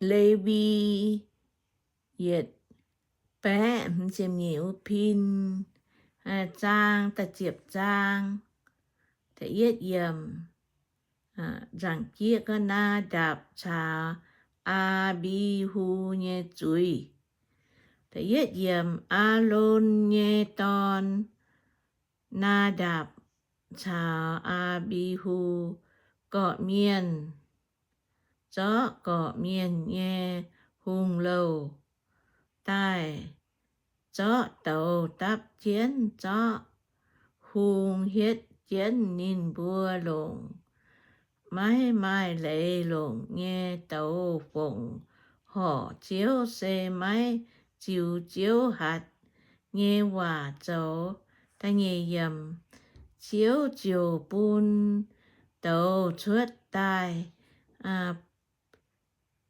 Lewi yietc baeqv hmz ziepc nyeic wuov pin, zaang da'ziepc zaang. Da'yietv yiemc, nzaangc jieqv gorngv Naa^ndapc caux Aa^mbi^hu nyei zuiz. Da'yietv yiemc, Aalon nyei dorn, Naa^ndapc caux Aa^mbi^hu, gorqv-mienh, zorqv gorqv-mienh nyei hungh louh daaih, zorqv douz dapv jienv, zorqv hung hietv jienv ninh mbuo longc maiv maaih leiz longc nyei douz fongc horc Ziouv, se maiv ziux Ziouv hatc nyei waac zoux. Da'nyeic yiemc, Ziouv ziouc bun douz cuotv daaih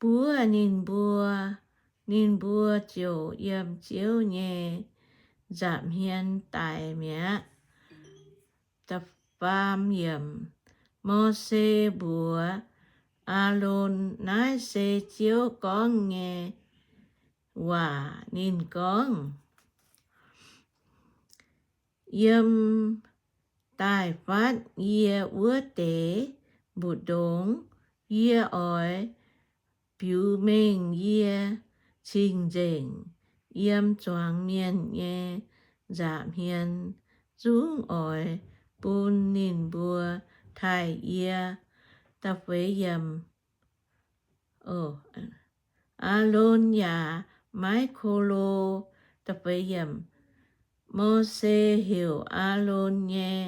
buov ninh mbuo. Ninh mbuo ziouc yiem Ziouv nyei nza'hmien daic mi'aqv. Da'faam yiemc, Mose mbuox Aalon, Naaiv se Ziouv gorngv nyei waac. Ninh gorngv, Yiem daaih fatv yie wuov deix mbu'ndongx, yie oix biux mengh yie cing-nzengc yiem zuangx mienh nyei nza'hmien, zungv oix bun ninh mbuo taaih yie. Aalon yaac maiv ko lo. Mose heuc Aalon nyei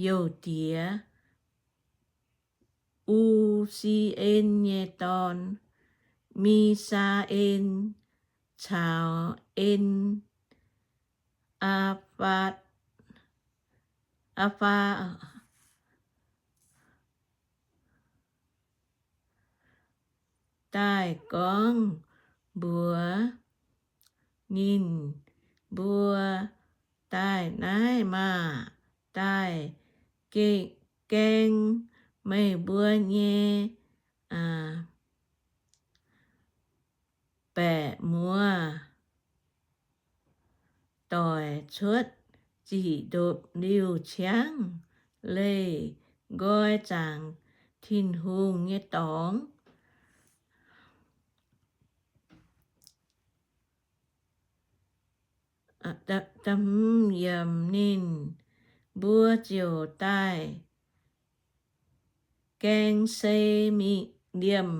youh diex, U^si^en nyei dorn, Mi^saa^en, caux En, Aa^fatv, Aa^faa, daaih gorngv mbuox ninh mbuo, Daaih naaiv maah! Daaih gaeng meih mbuo nyei baeqc muoz doic cuotv ziqc ndopv-liuh ciangv leih nqoi zaangc Tin-Hungh nyei dorngx. Ninh mbuo ziouc daaih gaeng sei mingh liemh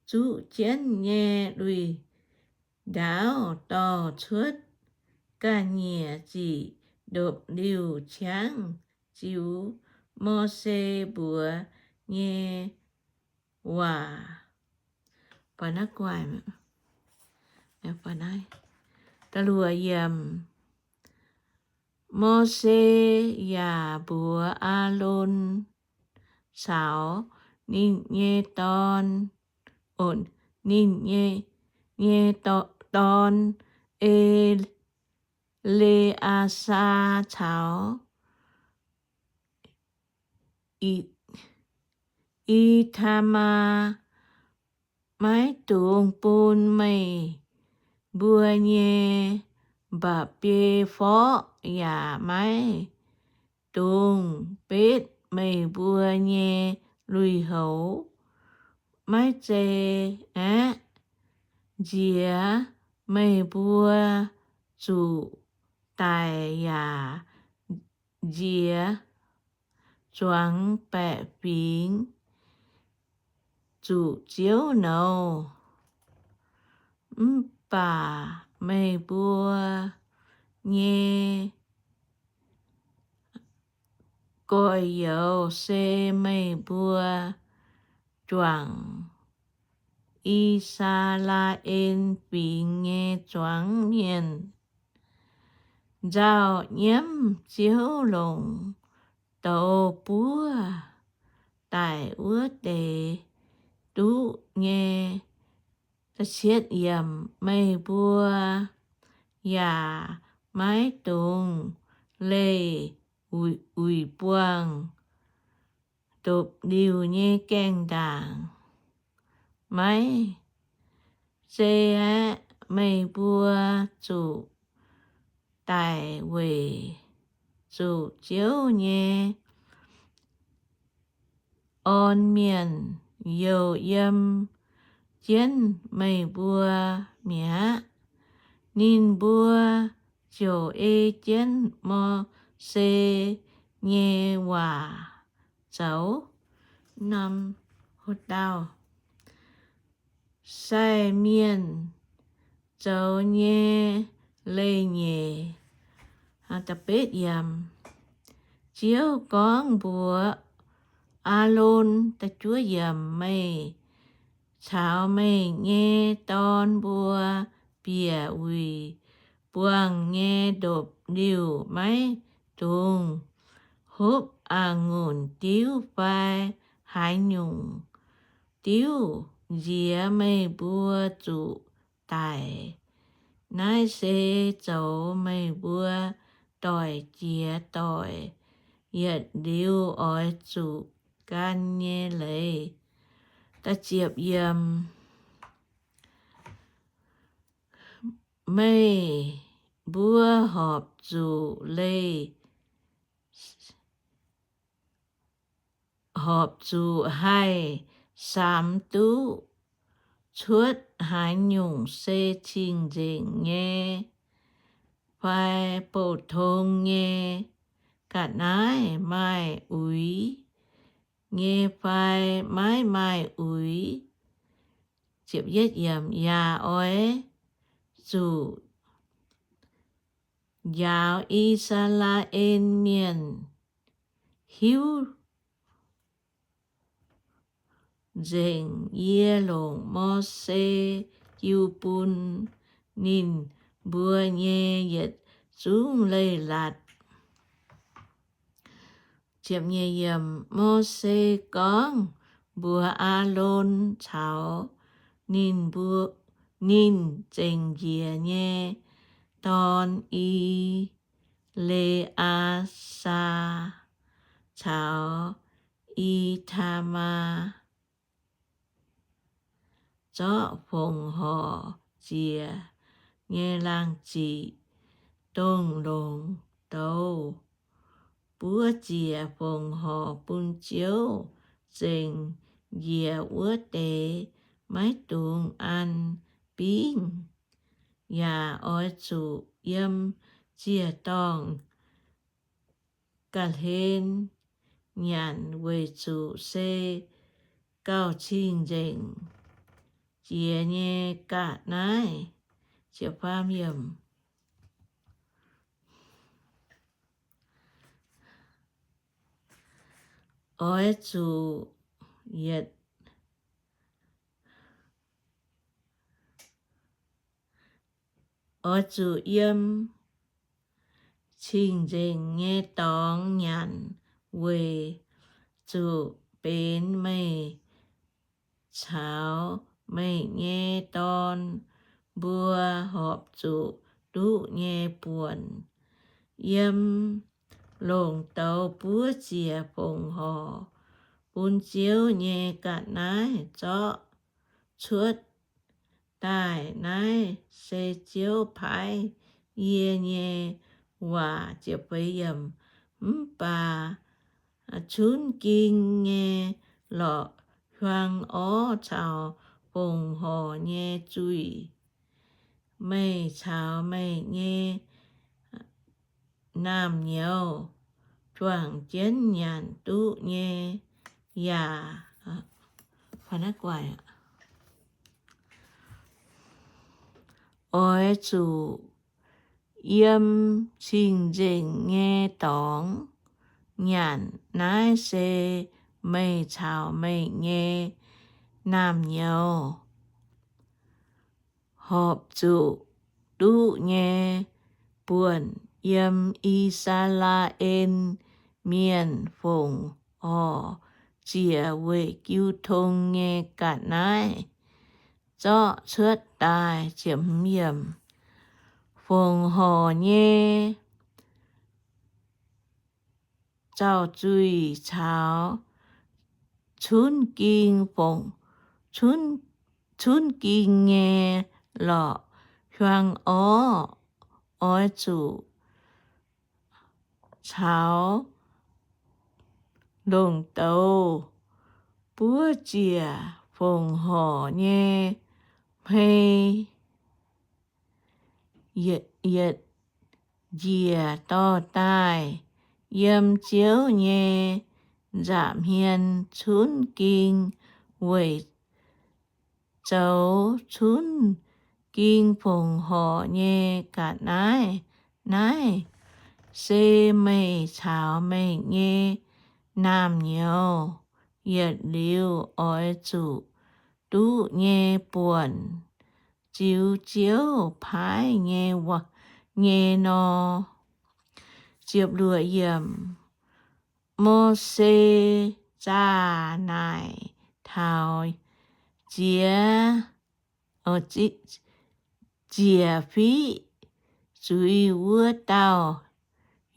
zuqv jienv nyei lui-ndaauv dorh cuotv ga'nyiec ziqc ndopv-liuh ciangv ziux Mose mbuox nyei waac. Mose yaac mbuox Aalon caux ninh nyei dorn, ninh nyei dorn, E^le^aa^saa caux I^, I^taa^maa, Maiv dungx bun meih mbuo nyei mba'biei forqv, yaac maiv dungx betv meih mbuo nyei lui-houx. Maiv zei aeqv, nziex meih mbuo zuqc daic yaac nziex zuangx baeqc fingx zuqc Ziouv nouz. Mv baac meih mbuo nyei gorx-youz se meih mbuo juangc I^saa^laa^en Fingx nyei zuangx mienh. Nzauh nyiemv Ziouv longc douz buov daic wuov deix duqv nyei. Meih mbuo yaac maiv dungx leih uix buangh ndopv-liuh nyei gaengh ndaangc maiv zei aeqv, meih mbuo zuqc daic weic zuqc Ziouv nyei orn mienh youh yiem jienv meih mbuo mi'aqv. Ninh mbuo ziouc ei jienv Mose nyei waac zoux. Norm dauh sai mienh zoux nyei leiz-nyeic. Ziouv gorngv mbuox Aalon, meih caux meih nyei dorn mbuo bieqc wuic buangh nyei ndopv-liuh, maiv dungx hopv a'ngunc diuv fai haaix nyungc diuv, nziex meih mbuo zuqc daic. Naaiv se zoux meih mbuo doic jiex doic yietc liuz oix zuqc gan nyei leiz. Meih mbuo horpc zuqc leih, horpc zuqc haih samx duqv cuotv haaix nyungc se cing-nzengc nyei fai bouh tong nyei, ga'naaiv maaih uix nyei fai maiv maaih uix. Yaac oix zuqc njaaux I^saa^laa^en Mienh hiuv nzengc yie longc Mose jiu bun ninh mbuo nyei yietc zungv leiz-latc. Mose gorngv mbuox Aalon caux ninh mbuo, ninh zengc njiec nyei dorn, E^le^aa^saa caux I^taa^maa, zorqv fongc horc ziec nyei laangh ziqc, dongh longc douz buov ziec fongc horc bun Ziouv. Zengc njiec wuov deix maiv dungx an bingv, yaac oix zuqc yiem ziec-dorngh ga'hlen nyanc, weic zuqc se gauh cing-nzengc jiex nyei ga'naaiv. Oix zuqc yietc Oix zuqc yiem cing-nzengc nyei dorngx nyanc, weic zuqc benx meih caux meih nyei dorn mbuo horpc zuqc duqv nyei buonc. Yiem longc douz buov ziec fongc horc bun Ziouv nyei ga'naaiv zorqv cuotv daaih. Naaiv se Ziouv paaiv yie nyei waac. Mv baac cunv ging nyei lorqc, hiuang orv caux fongc horc nyei zuih, meih caux meih nyei naamh nyouz juangc jienv nyanc duqv nyei yaac oix zuqc yiem cing-nzengc nyei dorngx nyanc. Naaiv se meih caux meih nyei naamh nyouz horpc zuqc duqv nyei buonc. Yiem I^saa^laa^en Mienh fongc horc ziec weic jiu tong nyei ga'naaiv zorqv cuotv daaih. Fongc horc nyei zaux-zuih caux cunv ging fongc, cunv ging nyei lorqc. Hiuang orv oix zuqc caux longc douz buov ziec fongc horc nyei hmei yietc njiec dorh daaih yiem Ziouv nyei nza'hmien cunv ging weic zoux cunv ging fongc horc nyei ga'naaiv. Naaiv se meih caux meih nyei naamh nyouz yietc liuz oix zuqc duqv nyei buonc, ziux Ziouv paaiv nyei, nyei nor. Ziepc luoqc yiemc. Mose zaah naaic taux ziex, ziec fiqv zuiz wuov dauh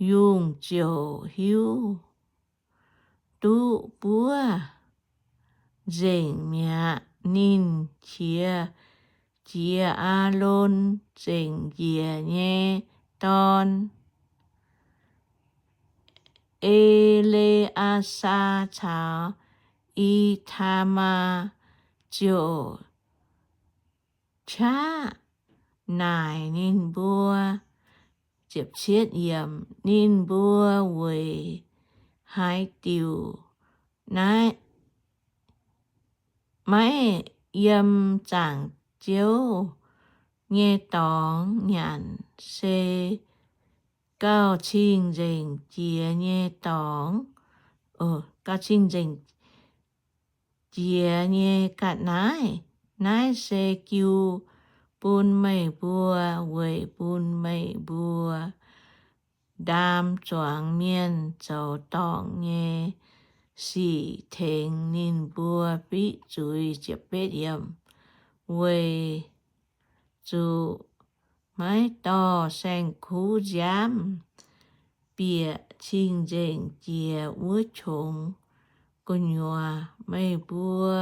yungh ziouc hiuv duqv buov nzengc mi'aqv. Ninh qiex jiez Aalon zengc njiec nyei dorn, E^le^aa^saa, caux I^taa^maa ziouc qaqv naaic ninh mbuo. Ninh mbuo weic haaix diuc naaiv maiv yiem zaangc Ziouv nyei dorngx nyanc, se gauh cing-nzengc jiex nyei dorngx, gauh cing-nzengc jiex nyei ga'naaiv. Naaiv se jiu bun meih mbuo weic bun meih mbuo ndaam zuangx mienh zoux dorngc nyei sic tengx ninh mbuo fiqv zuiz. Weic zuqc maiv dorh saeng-kuv nziaamv bieqc cing-nzengc jiex wuov qongx gu'nyuoz, meih mbuo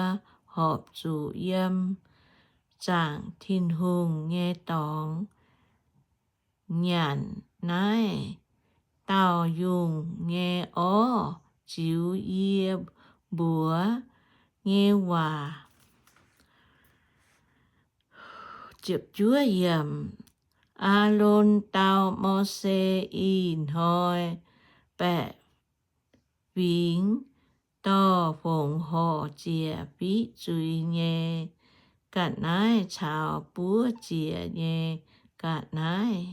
horpc zuqc yiem zaangc Tin-Hungh nyei dorngx nyanc naaiv dauh yungh nyei orv ziux yie mbuox nyei waac. Aalon dau Mose, Ih hnoi baeqc fingx dorh fongc horc ziec fiqv zuiz nyei ga'naaiv caux buov ziec nyei ga'naaiv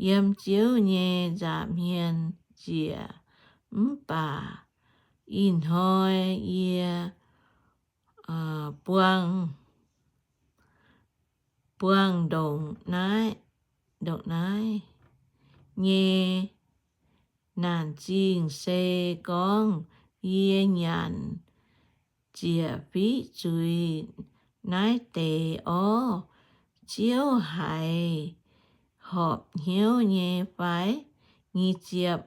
yiem Ziouv nyei nza'hmien ziec. Mv baac ih hnoi yie buang, buangh ndongc naaiv, ndongc naaiv nyei naanc zingh se gorngv yie nyanc ziec fiqv zuiz naaiv deix orv, Ziouv haiz horpc hnyouv nyei fai? Nyic ziepc.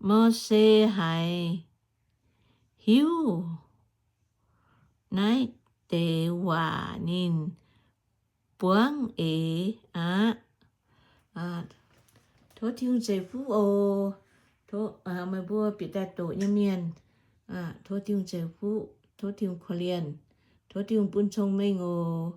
Mose haiz hiuv naaiv deix waac ninh buangv eix aqv. Tov Tin-Hungh ceix fuqv oc. Meih mbuo bieqc daaih doqc nyei mienh, tov Tin-Hungh ceix fuqv, tov Tin-Hungh korv-lienh, tov Tin-Hungh bun cong-mengh oc.